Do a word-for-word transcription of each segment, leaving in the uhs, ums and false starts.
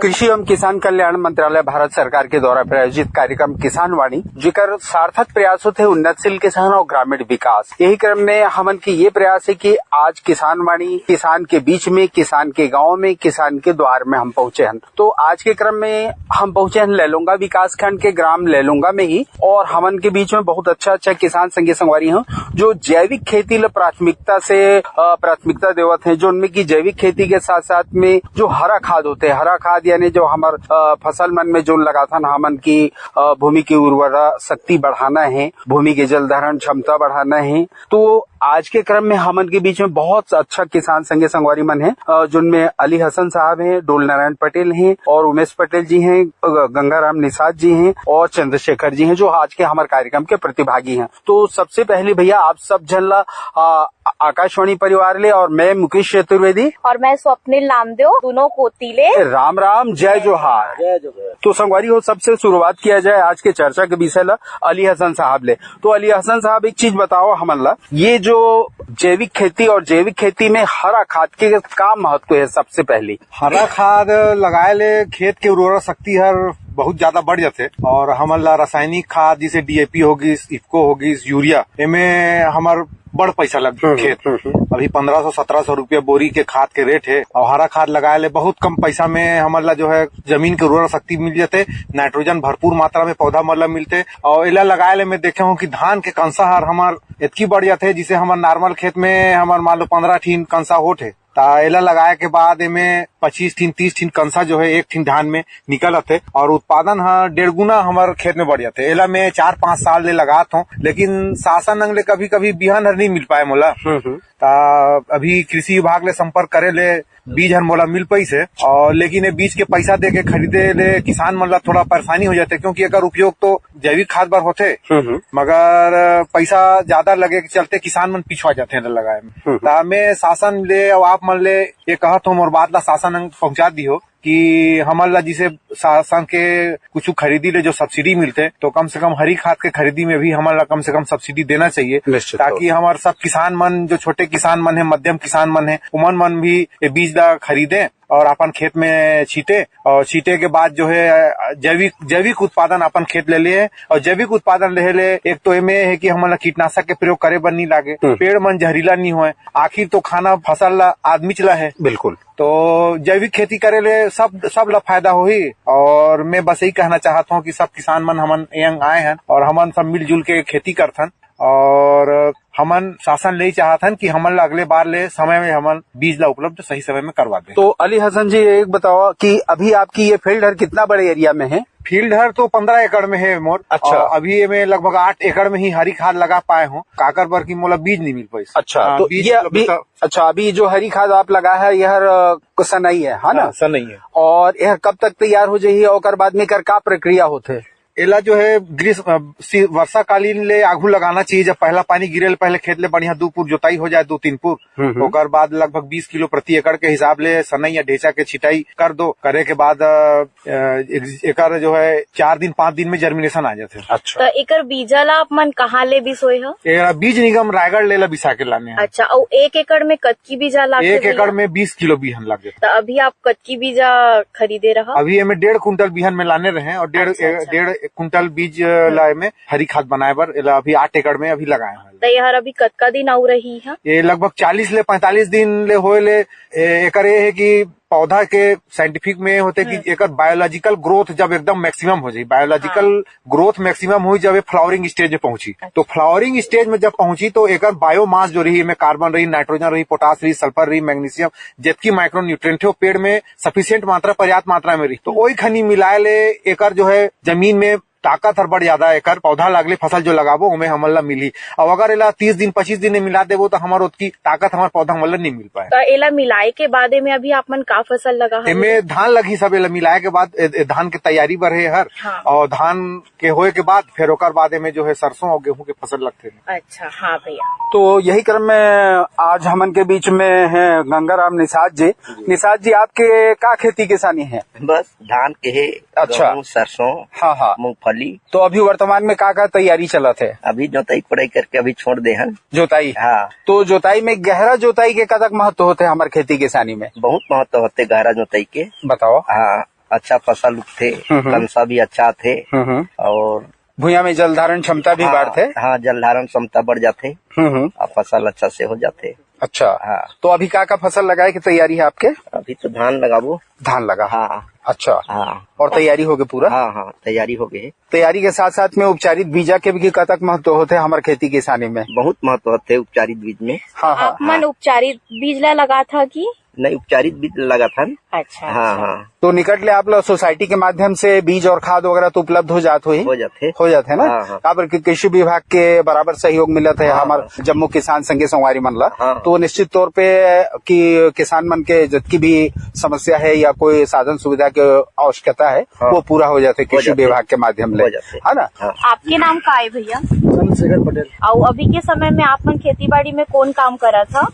कृषि एवं किसान कल्याण मंत्रालय भारत सरकार के द्वारा प्रायोजित कार्यक्रम किसान वाणी, जेकर सार्थक प्रयास होथे उन्नतशील किसान और ग्रामीण विकास। यही क्रम में हमन के ये प्रयास है कि आज किसान वाणी, किसान के बीच में, किसान के गांव में, किसान के द्वार में हम पहुंचे हन। तो आज के क्रम में हम पहुंचे हन लैलूंगा विकास खंड के ग्राम लैलूंगा में ही, और हमन के बीच में बहुत अच्छा अच्छा किसान संगी संगवारी हैं जो जैविक खेती ल प्राथमिकता से, अ, प्राथमिकता देवत हैं, जो उनमें की जैविक खेती के साथ साथ में जो हरा खाद होते हैं, हरा खाद यानी जो हमर, अ, फसल मन में जो लगाथन हमन की, अ, भूमि की उर्वरा शक्ति बढ़ाना है, भूमि के जल धारण क्षमता बढ़ाना है। तो आज के क्रम में हमन के बीच में बहुत अच्छा किसान संगे संगवारी मन हैं, अ, जिनमें अली हसन साहब हैं, डोल नारायण पटेल हैं और उमेश पटेल जी हैं, अ, गंगाराम निषाद जी हैं और चंद्रशेखर जी हैं, जो आज के हमारे कार्यक्रम के प्रतिभागी हैं। तो सबसे पहले भैया आप सब झन ला, अ, आकाशवाणी परिवार ले और मैं मुकेश चतुर्वेदी। और मैं स्वप्निल नामदेव, दोनों कोती ले। राम राम, जय जोहार। जय जोहार। तो संगवारी हो, सबसे शुरुआत किया जाए आज के चर्चा के विषय ला अली हसन साहब ले। तो अली हसन साहब, एक चीज बताओ हमन ला, ये जो जैविक खेती और जैविक खेती में हरा खाद के का महत्व है? सबसे पहली, हरा खाद लगाए ले खेत के उर्वरा शक्ति हर बहुत ज्यादा बढ़ जाथे और हमन ला रासायनिक खाद जैसे डीएपी होगिस, इफ्को होगिस, यूरिया, एमे हमर बड़ पैसा लगथे। हम्म, खेत हम्म, हम्म। अभी पन्द्रह सौ सत्रह सौ रुपया बोरी के खाद के रेट है और हरा खाद लगाए ले बहुत कम पैसा में हमन ला जो है जमीन के उर्वरा शक्ति मिल जाथे, नाइट्रोजन भरपूर मात्रा में पौधा मन ला मिलथे। और एला लगाए ले मैं देखे हूँ कि धान के कंसा हर हमर इतकी बढ़ जाथे, जिसे हमर नॉर्मल खेत में हमर मान लो पन्द्रह ठिन कंसा होत हे, ता एला लगाए के बाद एमे पच्चीस ठिन, तीस ठिन कंसा जो है एक ठिन धान में निकल आथे और उत्पादन ह डेढ़ गुना हमर खेत में बढ़ जाथे। एला मैं चार पांच साल ले लगात हूँ, लेकिन शासन अंग ले कभी कभी बिहन हर नहीं मिल पाए मोला। हम्म, हम्म। ता अभी कृषि विभाग ले संपर्क करे ले बीज हर मोला मिल पाइस हे, और लेकिन ये बीज के पैसा दे के खरीदे ले किसान मन ला थोड़ा परेशानी हो जाथे, क्योंकि एकर उपयोग तो जैविक खाद बर होथे, हम्म, हम्म। मगर पैसा ज्यादा लगे के चलते किसान मन पिछुआ जाथे एला लगाए में। हम्म। ता मैं शासन ले और आप मन ले ये कहत हूँ, मोर बात ला शासन अंग पहुंचा दी हो कि हमन ला जैसे शासन के कुछ खरीदी ले जो सब्सिडी मिलथे, तो कम से कम हरी खाद के खरीदी में भी हमन ला कम से कम सब्सिडी देना चाहिए, निश्चित ताकि तौर से। हमर सब किसान मन, जो छोटे किसान मन है, मध्यम किसान मन है, उमन मन भी ये बीज ला खरीदे और अपन खेत में छीटे, और छीटे के बाद जो है जैविक, जैविक उत्पादन अपन खेत ले ले। और जैविक उत्पादन ले ले, एक तो एमे है कि हमन ला कीटनाशक के प्रयोग करे बर नहीं लागे, हम्म। पेड़ मन जहरीला नहीं होए, आखिर तो खाना फसल ला आदमी चला है। बिल्कुल। तो जैविक खेती करे ले सब, सब ला फायदा होही। और मैं बस यही कहना चाहत हूँ कि सब किसान मन हमन ये अंग आए हन और हमन सब मिलजुल के खेती करथन, और हमन शासन ले ही चाहत हन कि हमन ला अगले बार ले समय में हमन बीज ला उपलब्ध सही समय में करवा दें। तो अली हसन जी, एक बताओ कि अभी आपकी ये फील्ड हर कितना बड़े एरिया में है? फील्ड हर तो पन्द्रह एकड़ में है मोर। अच्छा। और अभी ये मैं लगभग आठ एकड़ में ही हरी खाद लगा पाए हूँ, काकर बर की मोला बीज नहीं मिल पाइस। अच्छा, हाँ, तो बीज ये उपलब्ध अभी, था। अच्छा, अभी जो हरी खाद आप लगा है, ये हर, अ, सनई है, है ना? हाँ, सनई है। और ये हर कब तक तैयार हो जाही और ओकर बाद में एकर का प्रक्रिया होथे? एला जो है ग्रीष्म, अ, सी-, वर्षाकालीन ले आघू लगाना चाहिए, जब पहला पानी गिरे ले पहले खेत ले बढ़िया दू पुर जोताई हो जाए, दू तीन पुर। हम्म, हम्म। ओकर बाद लगभग बीस किलो प्रति एकड़ के हिसाब ले सनई या ढेंचा के छिटाई कर दो। करे के बाद, अ, अ, एक, एकर जो है चार दिन, पाँच दिन में जर्मिनेशन आ जाथे। अच्छा। तो एकर बीजा ला आप मन कहाँ ले बिसोए हो? एला बीज निगम रायगढ़ ले ला बिसा के लाने हैं। अच्छा, अउ एक एकड़ में कतकी बीजा लागथे एक एकड़ भैया? में बीस किलो बिहन लागे। तो अभी आप कतकी बीजा खरीदे रहा? अभी एमे डेढ़ कुंटल बिहन में लाने रहे और डेढ़, अच्छा, अच्छा। डेढ़ कुंटल बीज, अ, हम्म। ला एमे हरी खाद बनाए बर, एला अभी आठ एकड़ में अभी लगाए हैं। तो ये हर अभी कतका दिन अउ रही है? ये लगभग चालीस ले पैंतालीस दिन ले होए ले। ए-, एकर ये है कि पौधा के साइंटिफिक में होथे कि हम्म। एकर बायोलॉजिकल ग्रोथ जब एकदम मैक्सिमम हो जाए, बायोलॉजिकल हाँ। ग्रोथ मैक्सिमम हुई जब ये फ्लावरिंग स्टेज में पहुंची। अच्छा। तो फ्लावरिंग स्टेज में जब पहुंची तो एकर बायोमास जो रही, एमे कार्बन रही, नाइट्रोजन रही, पोटास रही, सल्फर रही, मैग्नीशियम, जितकी माइक्रोन्यूट्रिएंट है, वो पेड़ में सफिशिएंट मात्रा, पर्याप्त मात्रा में रही। तो वही खनी मिलाए ले एकर जो है जमीन में ताकत हर बढ़ जाता है, एकर पौधा लागले फसल जो लगाबो, ओमे हमन ला मिली। अब अगर एला तीस दिन, पच्चीस दिन में मिला देबो, तो हमर ओतकी ताकत हमर पौधा मन ला नहीं मिल पाए। तो एला मिलाए के बाद एमे अभी आप मन का फसल लगा हवे? एमे धान लगही सब, एला मिलाए के बाद ए, ए, धान के तैयारी बर हे हर। हाँ। और धान के होए के बाद फिर ओकर बाद एमे जो है सरसों और गेहूं के फसल लगथे। अच्छा, हाँ भैया। तो यही क्रम में आज हमन के बीच में है गंगाराम निषाद जी। जी। निषाद जी, आपके का खेती किसानी है? बस धान के हे, अच्छा। गेहूं, सरसों, हाँ, हाँ। मूंगफली। तो अभी वर्तमान में का का तैयारी चलत हे? अभी जोताई कोड़ाई करके अभी छोड़ दे हन। जोताई? हाँ। तो जोताई में गहरा जोताई के कतक महत्व होथे हमर खेती किसानी में? बहुत महत्व होथे गहरा जोताई के। बताओ। हाँ, अच्छा फसल उगथे, हम्म, हम्म। कंसा भी अच्छा आथे हम्म, हम्म। और भुइयां में जल धारण क्षमता भी हाँ, बाढ़थे। हाँ, जल धारण क्षमता बढ़ जाथे हम्म, हम्म। और फसल अच्छा से हो जाथे। अच्छा, हाँ। तो अभी का का फसल लगाए के तैयारी है आपके? अभी तो धान लगाबो। धान लगा? हाँ। अच्छा। हाँ। और तैयारी हो गई पूरा? हाँ, हाँ, तैयारी हो गई है। तैयारी के साथ साथ में उपचारित बीजा के भी कतक महत्व होथे हमर खेती किसानी में? बहुत महत्व होथे उपचारित बीज में। हाँ, हाँ। आप मन हाँ। उपचारित बीज ला लगाथा कि? नहीं, उपचारित बीज लगाथन। अच्छा, हाँ, अच्छा। हाँ। तो निकट ले आप लोग सोसाइटी के माध्यम से बीज और खाद वगैरह तो उपलब्ध हो जात होही? हो जाथे। हो जाथे ना? हाँ, हाँ। काबर कि कृषि विभाग के बराबर सहयोग मिलत हे हाँ, हमर हाँ। जम्मो किसान संगी संगवारी मन ला। हाँ। तो निश्चित तौर पे कि किसान मन के जतकी भी समस्या है या कोई साधन सुविधा के आवश्यकता है, हाँ। वो पूरा हो जाथे हो कृषि जाथे। विभाग के माध्यम ले, हो जाथे। है ना? हाँ। आपके नाम का है भैया? चंद्रशेखर पटेल। अउ अभी के समय में आप मन खेती बाड़ी में कौन काम करत ह?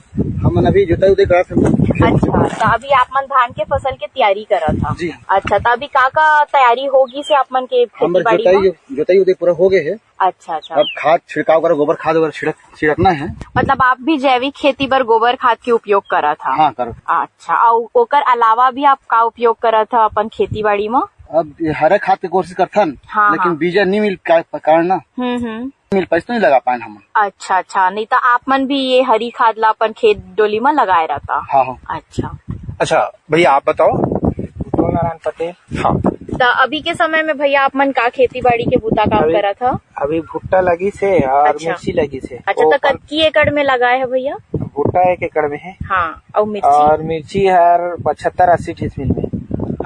हमन अभी जोताई उताई करत हन। अच्छा, तो अभी आप मन धान के फसल के तैयारी करत ह। जी। अच्छा, तो अभी का का तैयारी होगी से आप मन के खेती हमर बाड़ी जोताई, में? जोताई उताई पूरा हो गए है। अच्छा, अच्छा। अब खाद छिड़काव कर, गोबर खाद वगैरह छिड़क, छिड़कना है। मतलब आप भी जैविक खेती बर गोबर खाद के उपयोग करत ह? हाँ, करत। अच्छा, अउ ओकर अलावा भी आप का उपयोग करत ह अपन खेती बाड़ी में? अब ये हरा खाद के कोशिश करथन, हाँ, लेकिन हाँ। बीजा नहीं मिल का-, कारण ना हम्म, हम्म। मिल पाइस तो नहीं लगा पाए हमन। अच्छा, अच्छा, नहीं तो आप मन भी ये हरी खाद ला अपन खेत डोली में लगाए रहता। हाँ, हाँ। अच्छा। अच्छा भैया, आप बताओ। उत्पल नारायण पटेल। हाँ। तो अभी के समय में भैया आप मन का खेती बाड़ी के बूता काम अभी करत ह? अभी भुट्टा लगी से और अच्छा। मिर्ची लगी से। अच्छा, वो तो कतकी एकड़ में लगाए है भैया? भुट्टा एक एकड़ में है। हाँ, और मिर्ची? और मिर्ची हर पचहत्तर अस्सी डिसमिल में।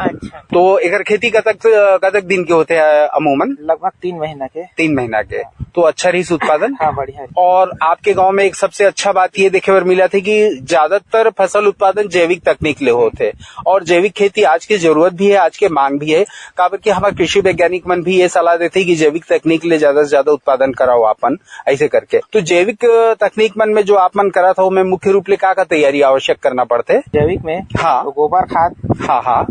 अच्छा। तो एकर खेती कतक, कतक दिन के होथे अमूमन? लगभग तीन महीना के। तीन महीना के। तो अच्छा रहिस उत्पादन? हाँ, बढ़िया। और आपके गांव में एक सबसे अच्छा बात ये देखे बर मिला थे कि ज्यादातर फसल उत्पादन जैविक तकनीक ले होथे और जैविक खेती आज की जरूरत भी है, आज के मांग भी है। काबर कि हमारे कृषि वैज्ञानिक मन भी ये सलाह देथे कि जैविक तकनीक ले ज्यादा से ज्यादा उत्पादन कराओ आपन, ऐसे करके। तो जैविक, अ, तकनीक मन में जो आप मन करत हो, ओमे मुख्य रूप ले का का तैयारी आवश्यक करना पड़थे? जैविक में हाँ। तो गोबर खाद। हाँ, हाँ।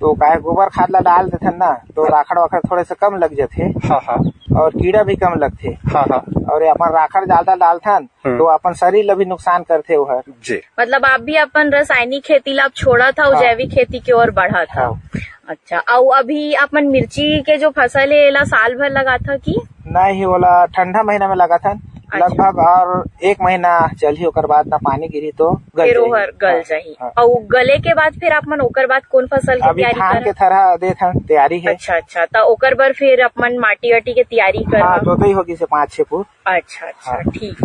तो काहे गोबर खाद ला डाल देथन ना, तो राखड़ वाखड़ थोड़े से कम लग जाथे। हाँ, हाँ। और कीड़ा भी कम लगथे। हाँ, हाँ। और ये अपन राखड़ ज्यादा डालथन, हम्म। तो अपन शरीर ला भी नुकसान करथे ओहर। जी। मतलब आप भी अपन रासायनिक खेती ला अब छोड़त हव, हाँ। जैविक खेती के ओर बढ़त हव। हाँ। अच्छा, अउ अभी अपन मिर्ची के जो फसल है, एला साल भर लगाथा कि? नहीं, ओला ठंडा महीना में लगाथन। अच्छा। लगभग और एक महीना चलही, ओकर बाद ना पानी गिरही तो गल फिर जाही। ओहर गल हाँ, जाही। हाँ। अउ गले के बाद फिर आप मन ओकर बाद कौन फसल के अभी तैयारी धान करत? के थरहा देथन, तैयारी है। अच्छा, अच्छा, त ओकर बर फिर अपन माटी वाटी के तैयारी करत? हाँ, जोतई हो गई से पाँच छह फुट। अच्छा, अच्छा, हाँ। ठीक।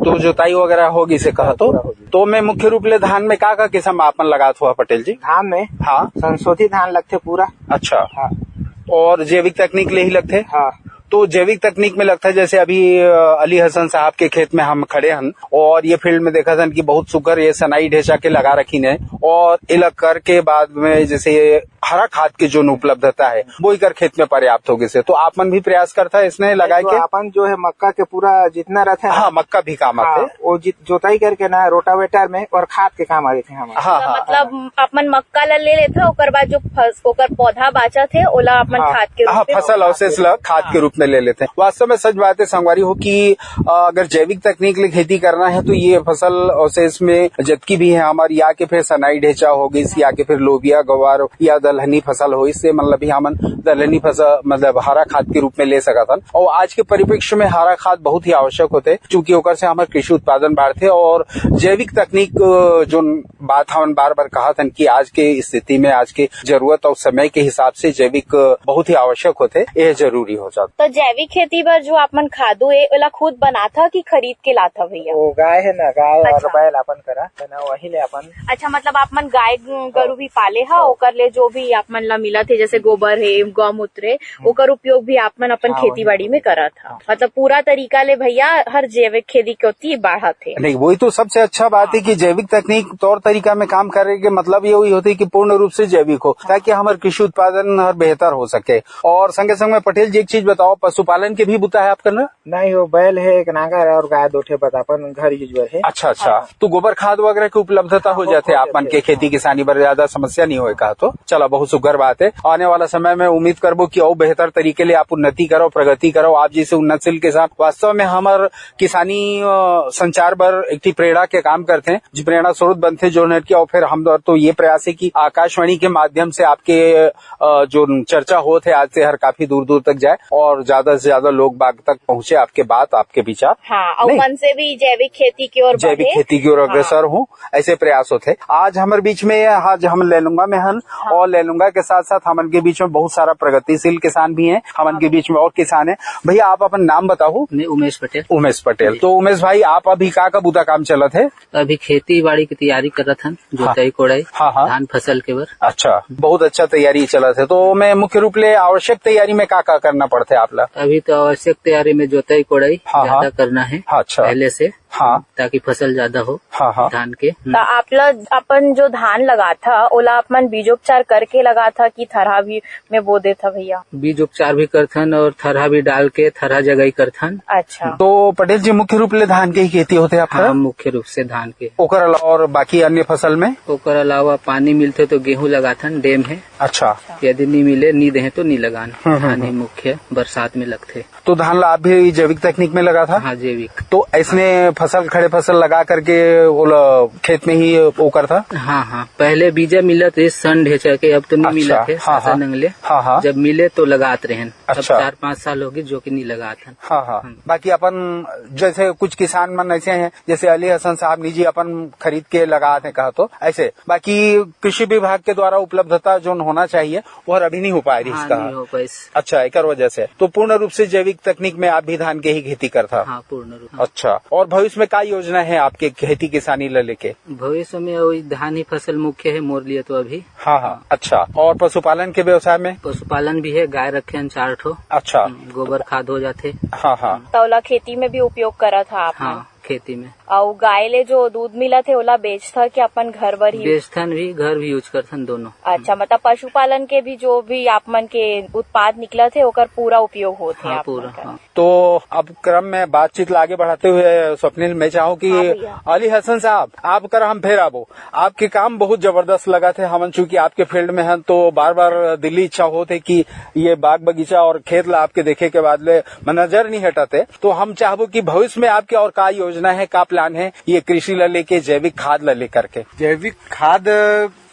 तो जोताई वगैरह हो गई से कहा तो? पूरा हो गई। तो मैं मुख्य रूप ले धान में का का किस्म आपन लगात हुआ पटेल जी? धान में? हाँ। संशोधित धान लगथे पूरा। अच्छा। हाँ। और जैविक तकनीक ले ही लगथे? हाँ। तो जैविक तकनीक में लगता है, जैसे अभी, अ, अली हसन साहब के खेत में हम खड़े हन और ये फील्ड में देखा था कि बहुत सुघर ये सनाई ढेंचा के लगा रखी ने और एला करके बाद में जैसे ये हरा खाद के जो उपलब्धता है वो इकर खेत में पर्याप्त हो गई से, तो आप मन भी प्रयास करता है इसने लगाए तो के? अपन जो है मक्का के पूरा जितना रहता है ना, हाँ, मक्का भी काम हाँ, आते। वो जित-, जोताई करके ना रोटावेटर में और खाद के काम आते हैं हमारे। हाँ, तो हाँ, मतलब हाँ। अपन मक्का ला ले लेथा, ओकर बाद जो फस-, ओकर पौधा बाचत हे, ओला अपन हाँ। खाद के रूप हाँ, में फसल अवशेष ला खाद के हाँ। रूप में ले लेते हैं। वास्तव में सच बात है संगवारी हो कि, अ, अगर जैविक तकनीक ले खेती करना है तो ये फसल अवशेष में जतकी भी है हमारी, या के फिर सनाई ढेंचा हो गई, या के फिर लोबिया, गवार या दलहनी फसल हो, इससे मतलब भी हमन दलहनी फसल मतलब हरा खाद के रूप में ले सकत हन। और आज के परिप्रेक्ष्य में हरा खाद बहुत ही आवश्यक होते, क्योंकि ओकर से हमर कृषि उत्पादन बढ़ते और जैविक तकनीक, अ, जो बात हमन बार-बार कहत हन कि आज के स्थिति में, आज के जरूरत और समय के हिसाब से जैविक बहुत ही आवश्यक होथे, ये जरूरी हो जात। तो जैविक खेती बर जो आप मन खादू ए, ओला खुद बनाथा कि खरीद के लाथा भैया? वो गाय है ना, गाय और अच्छा। बैल अपन करा है ना, वही ले अपन। अच्छा, मतलब आप मन गाय गरु भी पाले हा, हाँ। ओकर ले जो भी आप मन ला मिलत हे, जैसे गोबर हे, गौमूत्र हे, हम्म। ओकर उपयोग भी आप मन अपन हाँ, खेती वही। बाड़ी में करत हा। हाँ। मतलब पूरा तरीका ले भैया हर जैविक खेती के ओती बढ़त हे। नहीं, वही तो सबसे अच्छा बात है हाँ। कि जैविक तकनीक तौर तरीका में काम करे के मतलब ये वही होते है कि पूर्ण रूप से जैविक हो, हाँ। ताकि हमारे कृषि उत्पादन हर बेहतर हो सके। और संगे संग में पटेल जी एक चीज बताओ, पशुपालन के भी बुता है आप करना? नहीं, वो बैल है, एक नांगर है और गाय दो ठे बस अपन घर यूज बर है। अच्छा, अच्छा। हाँ। तो गोबर खाद वगैरह की उपलब्धता हाँ, हो वो जाते हो आप मन जाते। ये खेती किसानी बर ज्यादा समस्या नहीं होय कहा तो। चला, बहुत सुघर बात है। आने वाला समय में उम्मीद करबो कि अउ बेहतर तरीके ले आप उन्नति करो, प्रगति करो, आप जैसे उन्नतशील किसान। वास्तव में हमर किसानी, अ, संचार बर एक ठी प्रेरणा के काम करथे, जो प्रेरणा स्रोत बनथे, जो नेट के। और फिर हम तो ये प्रयास है कि आकाशवाणी के माध्यम से आपके, अ, जो चर्चा होत है आज से हर काफी दूर दूर तक जाए और ज्यादा से ज्यादा लोग बाग तक पहुंचे, आपके बात, आपके विचार। हाँ, और नहीं। मन से भी जैविक खेती की ओर जैविक बढ़े। खेती की ओर हाँ। अग्रसर हूँ, ऐसे प्रयास होते हैं। आज हमारे बीच में, आज हम लैलूंगा में हन हाँ। और लैलूंगा के साथ साथ हमन के बीच में बहुत सारा प्रगतिशील किसान भी हैं, हमन के हाँ। बीच में और किसान हैं। भैया, आप अपन नाम बताओ। मैं उमेश पटेल। उमेश पटेल। जी। तो उमेश भाई, आप अभी का का बुता काम चलत है? अभी खेती बाड़ी की तैयारी करत हन, हाँ। जोताई कोड़ाई, हाँ, हाँ। धान फसल के बर। अच्छा, बहुत अच्छा तैयारी चलत है। तो मैं मुख्य रूप ले आवश्यक तैयारी में का का करना पड़थे आप ला? अभी तो आवश्यक तैयारी में जोताई कोड़ाई हाँ, हाँ। ज्यादा करना है हाँ, अच्छा। पहले से, हाँ। ताकि फसल ज्यादा हो हाँ, हाँ। धान के। हम्म। तो आप ला अपन जो धान लगाथा, ओला आप मन बीजोपचार करके लगाथा कि थरहा भी में बो देथा भैया? बीज उपचार भी करथन और थरहा भी डाल के थरहा जगई करथन। अच्छा। तो पटेल जी, मुख्य रूप ले धान के ही खेती होथे आपका? हाँ, मुख्य रूप से धान के। ओकर अलावा और बाकी अन्य फसल में? ओकर अलावा पानी मिलथे तो गेहूं लगाथन, डेम है। अच्छा। यदि नहीं मिले, नहीं देहे तो नहीं लगान। हम्म, हम्म, धान ही हम्म। मुख्य बरसात में लगथे। तो धान ला आप भी जैविक तकनीक में लगाथा? हाँ, जैविक। तो ऐसने फसल, खड़े फसल लगा करके ओला खेत में ही वो करथा? हाँ, हाँ, पहले बीजा मिलत रहिस सन ढेंचा के, अब तो नहीं अच्छा, मिलत है, हाँ, सासा हाँ। नंगले। हाँ, हाँ। जब मिले तो लगात रहेन। अब अच्छा। चार पाँच साल होगे जो कि नहीं लगात हन। हाँ, हाँ। हम्म। बाकी अपन जैसे कुछ किसान मन ऐसे हैं, जैसे अली हसन साहब निजी अपन खरीद के लगात हैं कहा तो ऐसे, बाकी कृषि विभाग के द्वारा उपलब्धता जो होना चाहिए वो अभी नहीं हो पाए रहिस हाँ, कहा। नहीं हो पाइस। अच्छा, एकर वजह से। तो पूर्ण रूप से जैविक तकनीक में आप भी धान के ही खेती करथा? हाँ, पूर्ण रूप। अच्छा, और भविष्य में का योजना है आपके खेती किसानी ला लेके? भविष्य में वही धान ही फसल मुख्य है मोर लिए तो अभी। हाँ, हाँ, अच्छा। और पशुपालन के व्यवसाय में? पशुपालन भी है, गाय रखे हैं चार ठो। अच्छा। हम्म, गोबर खाद हो जाथे। हाँ, हाँ। तो ओला खेती में भी उपयोग करत हा आप मन? हाँ, खेती में। अउ गाय ले जो दूध मिलत हे, ओला बेचथा कि अपन घर बर ही? बेचथन भी, घर भी use करथन दोनों। अच्छा, मतलब पशुपालन के भी जो भी आप मन के उत्पाद निकलत हे, ओकर पूरा उपयोग होत हे हाँ, आप पूरा, मन कर? हाँ। तो अब क्रम में बातचीत ला आगे बढ़ाते हुए स्वप्निल, मैं चाहूँ कि हाँ भैया। अली हसन साहब, आप कर हम फेर आबो। आपके काम बहुत जबरदस्त लगत हे। हमन चूंकि आपके field में हन, तो बार-बार दिली इच्छा होत हे कि ये बाग बगीचा और खेत ला आपके देखे के बाद ले मैं नजर नहीं हटाते। तो हम चाहबो कि भविष्य में आपके और का योजना है, का plan है ये कृषि ला लेके, जैविक खाद ला लेकर के? जैविक खाद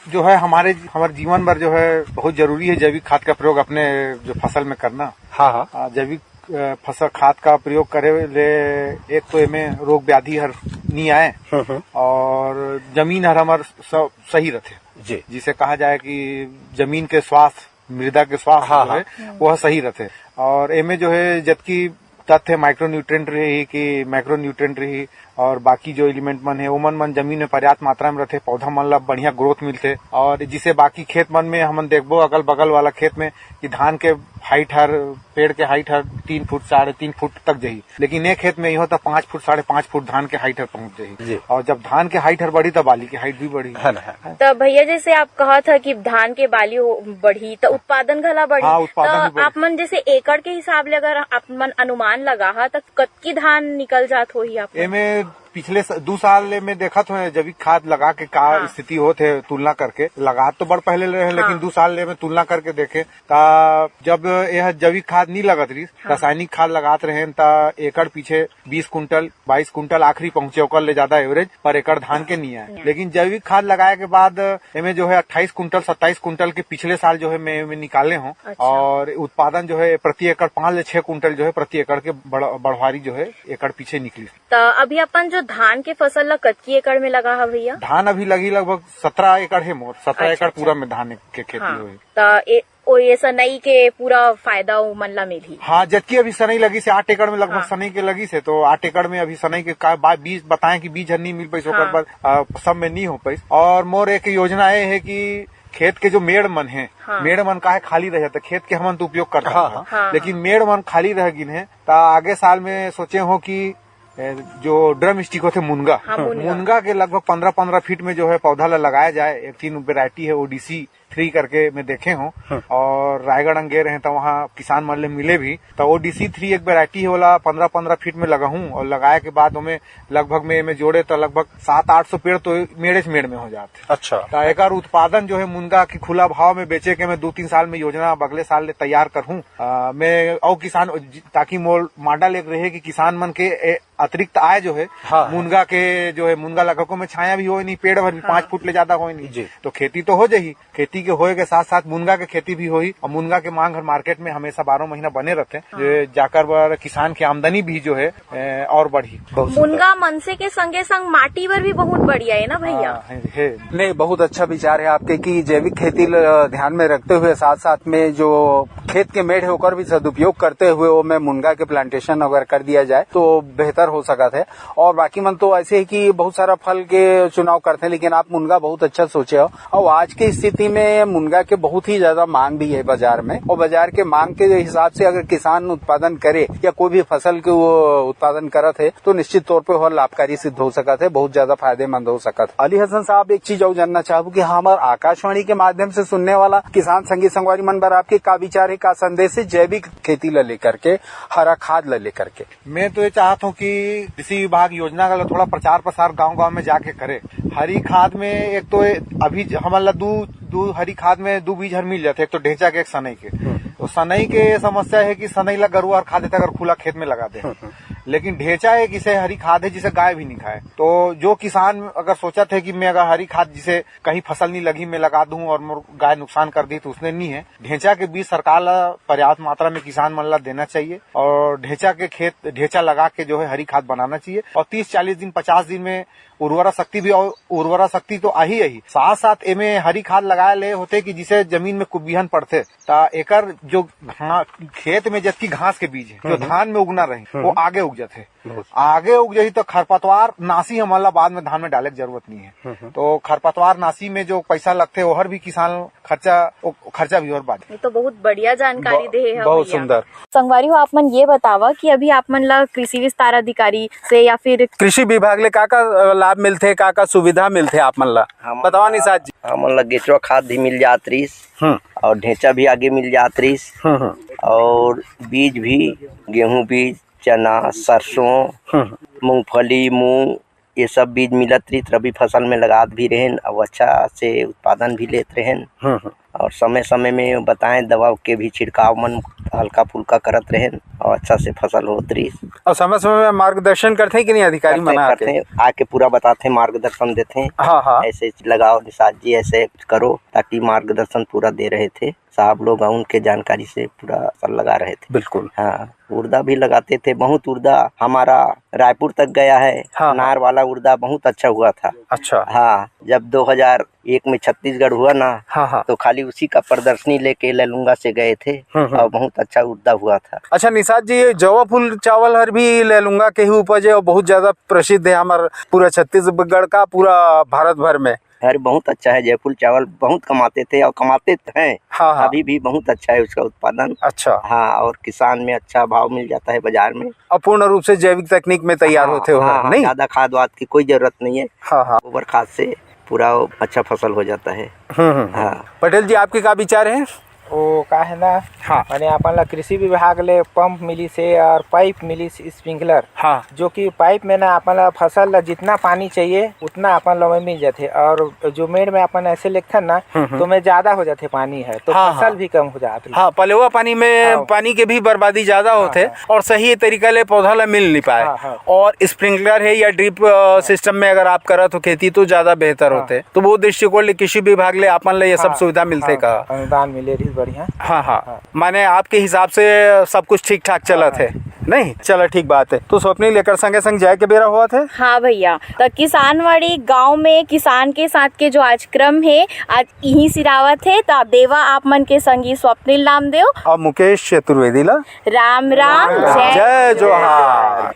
जो है हमारे, हमारे जीवन भर जो है बहुत जरूरी है जैविक खाद का प्रयोग अपने जो फसल में करना। हाँ, हाँ। आ, जैविक, अ, फसल खाद का प्रयोग करे ले एक तो एमे रोग व्याधि हर नहीं आए हम्म, हम्म। और जमीन हर हमार स-, सही रहते। जी। जिसे कहा जाए कि जमीन के स्वास्थ्य, मृदा के स्वास्थ्य हाँ, जो है, हाँ। वह सही रहते। और एमे जो है जबकि तथ्य माइक्रोन्यूट्रिएंट रही कि माइक्रोन्यूट्रिएंट रही और बाकी जो एलिमेंट मन है, ओमन मन जमीन में पर्याप्त मात्रा में रहते, पौधा मन ला बढ़िया ग्रोथ मिलते। और जिसे बाकी खेत मन में हमन देखबो, अगल बगल वाला खेत में कि धान के हाइट हर, पेड़ के हाइट हर तीन फुट, साढ़े तीन फुट तक जही, लेकिन ये खेत में इहो तो पाँच फुट, साढ़े पाँच फुट धान के हाइट हर पहुंच जही। जी। और जब धान के हाइट हर बढ़ी, तब बाली के हाइट भी बढ़ी। है ना, है। तो भैया, जैसे आप कहा था कि धान के बाली हो, बढ़ी, तो उत्पादन घला बढ़ी। हाँ, उत्पादन तो भी बढ़ी। आप मन जैसे एकड़ के हिसाब ले अगर आप मन अनुमान लगा हा, तो कतकी धान निकल जात होही आप मन? एमे पिछले स-, दू साल ले मैं देखत हूँ जैविक खाद लगा के का हाँ। स्थिति होत है, तुलना करके। लगात तो बड़ पहले ले रहे, हाँ। लेकिन दू साल ले मैं तुलना करके देखे, ता जब यह जैविक खाद नहीं लगत रही, हाँ। रासायनिक खाद लगात रहे, ता एकड़ पीछे बीस कुंटल, बाईस कुंटल आखिरी पहुंचे, ओकर ले ज्यादा एवरेज पर एकड़ धान के नहीं आए। नहीं आए। लेकिन जैविक खाद लगाए के बाद एमे जो है अट्ठाईस कुंटल, सत्ताईस कुंटल के पिछले साल जो है मैं, मैं निकाले हूँ। अच्छा। और उत्पादन जो है प्रति एकड़ पाँच से छह कुंटल जो है प्रति एकड़ के बढ़-, बढ़वारी जो है एकड़ पीछे निकली। त अभी अपन जो धान के फसल ला कतकी एकड़ में लगा हा भैया? धान अभी लगी लगभग सत्रह एकड़ है मोर, सत्रह अच्छा, एकड़ अच्छा। पूरा में धान के खेती हाँ। हुई। त ए, ओ ये सनई के पूरा फायदा उमन ला मिलही? हाँ, जबकि अभी सनई लगी से आठ एकड़ में लगभग हाँ। सनई के लगी से, तो आठ एकड़ में अभी सनई के का बा-, बीज बताएं कि बीज हर नहीं मिल पाइस, ओकर हाँ। बाद, आ, सब में नहीं हो पाइस। और मोर एक योजना ये है कि खेत के जो मेड़ मन है, हाँ। मेड़ मन काहे खाली रह जाता, खेत के हमन तो उपयोग करता हाँ, था, हाँ। हाँ, लेकिन हाँ। मेड़ मन खाली रह गिन है, त आगे साल में सोचे हो कि ए, जो ड्रम स्टिक होथे मुनगा, हाँ, मुनगा। मुनगा के लगभग पंद्रह पंद्रह फीट में जो है पौधा ला लगाया जाए। एक तीन वेराइटी है, ओडीसी थ्री करके मैं देखे हूँ। हम्म। और रायगढ़ अंगे रहे तो वहाँ किसान मन ले मिले भी, तो ओडीसी थ्री एक वेराइटी है, ओला पंद्रह पंद्रह फीट में लगाहूँ और लगाए के बाद ओमे लगभग में, में जोड़े तो लगभग सात आठ सौ पेड़ तो मेड़े से मेड़ में हो जात। अच्छा। तो एकर उत्पादन जो है मुनगा के खुला भाव में बेचे के मैं दो तीन साल में योजना अगले साल ले तैयार करहूँ। अ, मैं अउ किसान, ताकि मोर मॉडल एक रहे कि किसान मन के ए, अतिरिक्त आय जो है, हाँ, हाँ। मुनगा के जो है, मुनगा लगको में छाया भी होय नहीं, पेड़ भर भी हाँ। पाँच फुट ले ज्यादा होय नहीं, जी। तो खेती तो हो जाही। खेती के होए के साथ साथ मुनगा के खेती भी होही और मुनगा के मांग हर मार्केट में हमेशा बारह महीना बने रहथे, हाँ। जे जाकर बर किसान के आमदनी भी जो है, ए, और बढ़ी। बहुत सुंदर। मुनगा मनसे के संगे संग माटी बर भी बहुत बढ़िया है ना भैया? हाँ, है, है। नहीं, बहुत अच्छा विचार है आपके कि जैविक खेती ल ध्यान में रखते हुए साथ साथ में जो खेत के मेड़ है ओकर भी सदुपयोग करते हुए वो में मुनगा के प्लांटेशन अगर कर दिया जाए तो बेहतर हो सकत है। और बाकी मन तो ऐसे है कि बहुत सारा फल के चुनाव करते हैं, लेकिन आप मुनगा बहुत अच्छा सोचे हो। और आज की स्थिति में मुनगा के बहुत ही ज्यादा मांग भी है बाजार में, और बाजार के मांग के हिसाब से अगर किसान उत्पादन करे या कोई भी फसल के वो उत्पादन करत है तो निश्चित तौर पे वो लाभकारी सिद्ध हो सकत है, बहुत ज्यादा फायदेमंद हो सकत है। अली हसन साहब, एक चीज और जानना चाहूँ कि हमार आकाशवाणी के माध्यम से सुनने वाला किसान संगी संगवारी मन बर आपके का विचार है, का संदेश है जैविक खेती ला लेकर के, हरा खाद ला लेकर के? मैं तो ये चाहत हूँ कि कृषि विभाग योजना का थोड़ा प्रचार प्रसार गांव गांव में जाके करे। हरी खाद में एक तो अभी ज-, हमन ला दू, दू हरी खाद में दू बीज हर मिल जाथे, एक तो ढेंचा के, एक सनई के। हम्म। तो सनई के समस्या है कि सनई ला गरुआ हर खा देथे अगर खुला खेत में लगा दे। हम्म, हम्म। लेकिन ढेंचा एक इसे हरी खाद है जिसे गाय भी नहीं खाए। तो जो किसान अगर सोचत है कि मैं अगर हरी खाद जिसे कहीं फसल नहीं लगी मैं लगा दूं और मोर गाय नुकसान कर दी तो उसने नहीं है। ढेंचा के बीज सरकार ला पर्याप्त मात्रा में किसान मन ला देना चाहिए और ढेंचा के खेत, ढेंचा लगा के जो है हरी खाद बनाना चाहिए और तीस चालीस दिन, पचास दिन में उर्वरा शक्ति भी, और उर्वरा शक्ति तो आही आही, साथ साथ एमे हरी खाद लगाए ले होथे कि जिसे जमीन में कुबिहन पड़थे, त एकर जो घा-, खेत में जतकी घास के बीज है, जो हम्म। धान में उगना रही, हम्म। वो आगे उग जाथे। बहुत। आगे उग जाही तो खरपतवार नाशी हमन ला बाद में धान में डाले के जरूरत नहीं है। हम्म, हम्म। तो खरपतवार नाशी में जो पैसा लगथे, ओहर भी किसान खर्चा, ओ, खर्चा भी और बात। ये तो बहुत बढ़िया जानकारी ब-, दे हे बहुत भैया। सुंदर। संगवारी हो, आप मन ये बतावा कि अभी आप मन ला कृषि विस्तार अधिकारी से या फिर कृषि विभाग ले का का, अ, लाभ मिलथे, का का सुविधा मिलथे आप मन ला? हमन बतावा ला, निषाद जी। हमन ला गेचवा खाद भी मिल जात रहिस हम्म। और ढेंचा भी आगे मिल जात रहिस हम्म, हम्म। और बीज भी, गेहूं बीज, चना, सरसों, हम्म। मूंगफली, मूंग, ये सब बीज मिलत रहिस, रबी फसल में लगात भी रहेन, और अच्छा से उत्पादन भी लेत रहेन। हम्म, हम्म। और समय समय में बताएं, दवा के भी छिड़काव मन हल्का फुल्का करत रहेन, और अच्छा से फसल होत रहिस। और समय समय में मार्गदर्शन करथे कि नहीं अधिकारी करथे, मन आके? करथे, आके पूरा बताथे, मार्गदर्शन देथे। हाँ, हाँ। ऐसे लगाओ निषाद जी, ऐसे करो, ताकि मार्गदर्शन पूरा दे रहे थे। साहब लोग, उनके जानकारी से पूरा फसल लगा रहे थे। बिल्कुल। हाँ, उर्दा भी लगाते थे, बहुत उर्दा हमारा रायपुर तक गया है। हाँ, हाँ। नार वाला उर्दा बहुत अच्छा हुआ था। अच्छा। हाँ, जब दो हज़ार एक में छत्तीसगढ़ हुआ ना, हाँ, हाँ। तो खाली उसी का प्रदर्शनी लेके लैलूंगा से गए थे हम्म, हम्म। और बहुत अच्छा उर्दा हुआ था। अच्छा निषाद जी, ये जवा फूल चावल हर भी लैलूंगा के ही उपज है और बहुत ज्यादा प्रसिद्ध है हमारे पूरा छत्तीसगढ़ का, पूरा भारत भर में। अरे, बहुत अच्छा है, जयपुर चावल बहुत कमाते थे और कमाते हैं। हाँ, हाँ। अभी भी बहुत अच्छा है उसका उत्पादन। अच्छा। हाँ, और किसान में अच्छा भाव मिल जाता है बाजार में। और पूर्ण रूप से जैविक तकनीक में तैयार हाँ, होते हो, हाँ, हाँ, नहीं? ज्यादा खाद वाद की कोई जरूरत नहीं है। हाँ, हाँ। गोबर खाद से पूरा अच्छा फसल हो जाता है। हम्म, हम्म, हम्म। हाँ। पटेल जी, आपके का विचार है? वो का है ना, हाँ। माने अपन ला कृषि विभाग ले पंप मिलिस हे और पाइप मिलिस हे, स्प्रिंकलर, हाँ। जो कि पाइप में ना अपन ला फसल ला जितना पानी चाहिए उतना अपन ला ओमे मिल जाथे, और जो मेड़ में अपन ऐसे लेगथन ना, हम्म, हम्म। तो में ज्यादा हो जाथे पानी है, तो हाँ, फसल हाँ। भी कम हो जात रही। हाँ, पलेवा पानी में हाँ। पानी के भी बर्बादी ज्यादा हाँ, होथे हाँ। और सही तरीका ले पौधा ला मिल नहीं पाए। हाँ, हाँ। और स्प्रिंकलर है या ड्रिप, अ, सिस्टम में अगर आप करत हो खेती तो ज्यादा बेहतर हाँ। होथे। तो वो दृष्टिकोण ले कृषि विभाग ले आपन ले ये सब हाँ, सुविधा मिलथे हाँ, का? अनुदान मिले रहिस बढ़िया। हाँ, हाँ। हाँ। माने आपके हिसाब से सब कुछ ठीक ठाक चलत हाँ, हे, हाँ। नहीं? चलो, ठीक बात है। तो स्वप्निल, एकर संगे संग जाए के बेरा होवत हे। हाँ भैया, तो किसानवाड़ी गांव में किसान के साथ के जो आज क्रम हे, आज इही सिरावत हे। तो देवा आप मन के संगी स्वप्निल नामदेव और मुकेश चतुर्वेदी ला राम राम, राम राम। जय जय जोहार।